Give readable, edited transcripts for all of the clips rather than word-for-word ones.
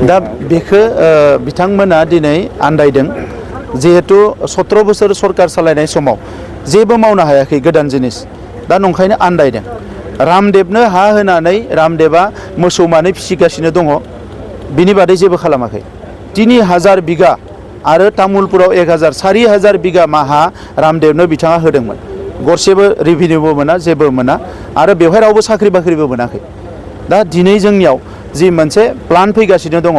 दा बेखौ बिथांमोना दिनै आन्दायदों जिहेतु 17 बोसोर सरकार सालायनाय समाव जेबो मावनो हायाखै गोदान जिनिस दा नंखायनो आन्दायदों रामदेवनो हा होनानै रामदेवा मोसौ मानै फिसिगासिनो दङ बिनि बादै जेबो खालामाखै 3000 बिगा आरो तामुलपुराव 4000 बिगा हा रामदेवनो बिथाङा होदोंमोन गरसेबो रेभिनिउबो मोना जेबो मोना आरो बेवहाय रावबो साख्रि बाख्रिबो मोनाखै दा दिनै जोंनियाव जि मोनसे प्लान फैगासिनो दङ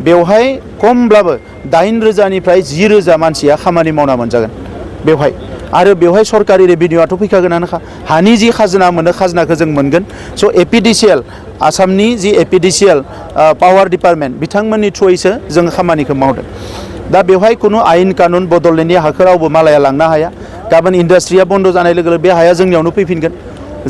बेवहाय खमब्लाबो 8,000 निफ्राय 10,000 मानसिया खामानि मावना मोनजागोन बेवहाय आरो बेवहाय सरकारि रेभिनिउआथ' फैखागोनानोखा हानि जि खाजोना मोनो खाजोनाखौ जों मोनगोन स' एपिडिसिएल आसामनि जि एपिडिसिएल पावार डिपार्टमेन्ट बिथांमोननि थ्रुयैसो जों खामानिखौ मावदों दा बेवहाय खुनु आयेन कानुन बदलनायनि हाखौ रावबो मालाया लांनो हाया गाबोन इन्डास्ट्रिया बन्द जानाय लोगो लोगो बे हाया जोंनियावनो फैफिनगोन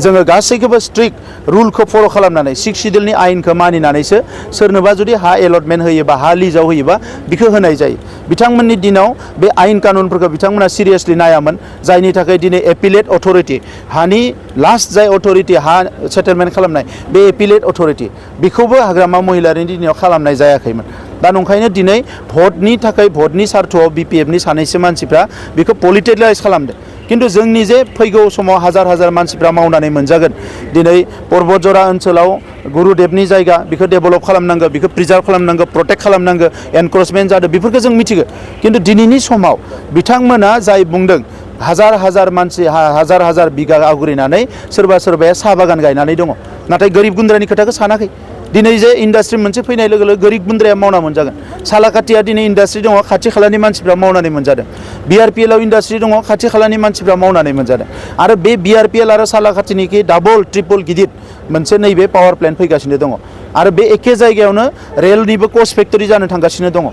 जोङो गासैखौबो स्ट्रिक्ट रुलखौ फल' खालामनानै 6 शिड्यूलनि आयेनखौ मानिनानैसो सोरनोबा जुदि हा एलटमेन्ट होयोबा हा लिजाव होयोबा बेखौ होनाय जायो बिथांमोननि दिनाव बे आयेन कानुनफोरखौ बिथांमोना सिरियासलि नायामोन जायनि थाखाय दिनै एपिलेट अथरिटि हानि लास्ट जाय अथरिटि हा सेटेलमेन्ट खालामनाय बे एपिलेट अथरिटि बेखौबो हाग्रामा महिलारिनि दिनाव खालामनाय जायाखैमोन दा नंखायनो दिनै भटनि थाखाय भटनि सार्थआव बिपिएफनि सानैसो मानसिफ्रा बेखौ पलिटिलाइज खालामदों किन्तु जोंनि जे फैगौ समाव हाजार मानसिफ्रा मावनानै मोनजागोन दिनै पर्बतजरा ओनसोलाव गुरुदेवनि जायगा बेखौ डेभेलप खालामनांगौ बेखौ प्रिजार्भ खालामनांगौ प्रटेक्ट खालामनांगौ एनक्रोचमेन्ट जादों बेफोरखौ जों मिथिगौ किन्तु दिनैनि समाव बिथांमोना जाय बुंदों हाजार मानसि हाजार बिगा आवग्रिनानै सोरबाया साहा बागान गायनानै दङ नाथाय गोरिब गुन्द्रानि खोथाखौ सानाखै दिनै जे इन्डास्ट्रि मोनसे फैनाय लोगो लोगो गोरिब गुन्द्राया मावना मोनजागोन सालाकाटिया दिनै इन्डास्ट्रि दङ खाथि खालानि मानसिफ्रा मावनानै मोनजादों बिआरपिएलआव इन्डास्ट्रि दङ खाथि खालानि मानसिफ्रा मावनानै मोनजादों आरो बे बिआरपिएल आरो सालाकाटिनिखि डाबल ट्रिपल गिदिर मोनसे नैबे पावार प्लेन्ट फैगासिनो दङ आरो बे एखे जायगायावनो रेलनिबो कच फेक्टरि जानो थांगासिनो दङ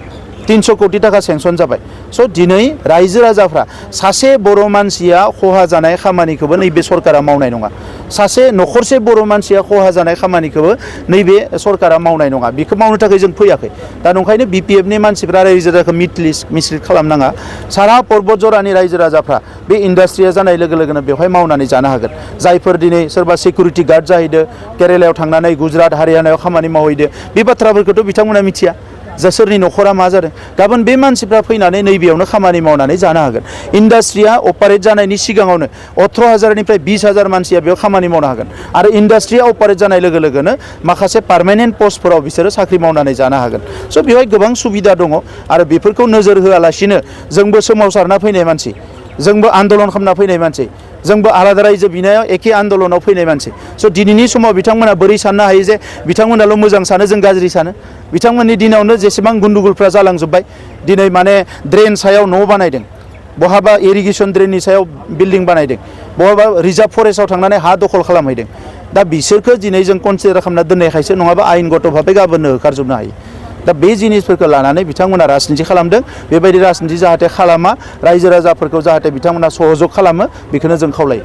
300 कोटी टाका सेंसन जाबाय स' दिनै रायजो राजाफ्रा सासे बर' मानसिया खहा जानाय खामानिखौबो नैबे सरकारा मावनाय नङा सासे नखरसे बर' मानसिया खहा जानाय खामानिखौबो नैबे सरकारा मावनाय नङा बेखौ मावनो थाखाय जों फैयाखै दा नंखायनो बिपिएफनि मानसिफ्रा रायजो राजाखौ मिसलिड खालामनाङा सारा पर्बतजरानि रायजो राजाफ्रा बे इन्डास्ट्रिया जानाय लोगो लोगोनो बेवहाय मावनानै जानो हागोन जायफोर दिनै सोरबा सिकिउरिटि गार्ड जाहैदो केरेलायाव थांनानै गुजरात हारियानायाव खामानि मावहैदो बे बाथ्राफोरखौथ' बिथांमोना मिथिया जा सोरनि नखरा मा जादों गाबोन बे मानसिफ्रा फैनानै नैबेयावनो खामानि मावनानै जानो हागोन इन्डास्ट्रिया अपारेट जानायनि सिगाङावनो 18,000 निफ्राय 20,000 मानसिया बेयाव खामानि मावनो हागोन आरो इन्डास्ट्रिया अपारेट जानाय लोगो लोगोनो माखासे पार्मानेन्ट पस्टफोराव बिसोरो साख्रि मावनानै जानो हागोन स' बेवहाय गोबां सुबिदा दङ आरो बेफोरखौ नोजोर होआलासिनो जोंबो सोमावसारना फैनाय मानसि जोंबो आन्दलन खालामना फैनाय मानसि जोंबो आलादा रायजो बिनायाव एखे आन्दलनाव फैनाय मानसि स' दिनैनि समाव बिथांमोना बोरै साननो हायो जे बिथांमोनाल' मोजां सानो जों गाज्रि सानो बिथांमोननि दिनावनो जेसेबां गुन्दुगुलफ्रा जालांजोब्बाय दिनै माने ड्रेन सायाव न' बानायदों बहाबा इरिगेसन ड्रेननि सायाव बिल्डिं बानायदों बहाबा रिजार्भ फरेस्टआव थांनानै हा दखल खालामहैदों दा बिसोरखौ दिनै जों कनसिडार खालामना दोननायखायसो नङाबा आयेनगत भाबै गाबोननो होखारजोबनो हायो दा बे जिनिसफोरखौ लानानै बिथांमोना राजनिति खालामदों बेबायदि राजनिति जाहाथे खालामा रायजो राजाफोरखौ जाहाथे बिथांमोना सहजग खालामो बेखौनो जों खावलायो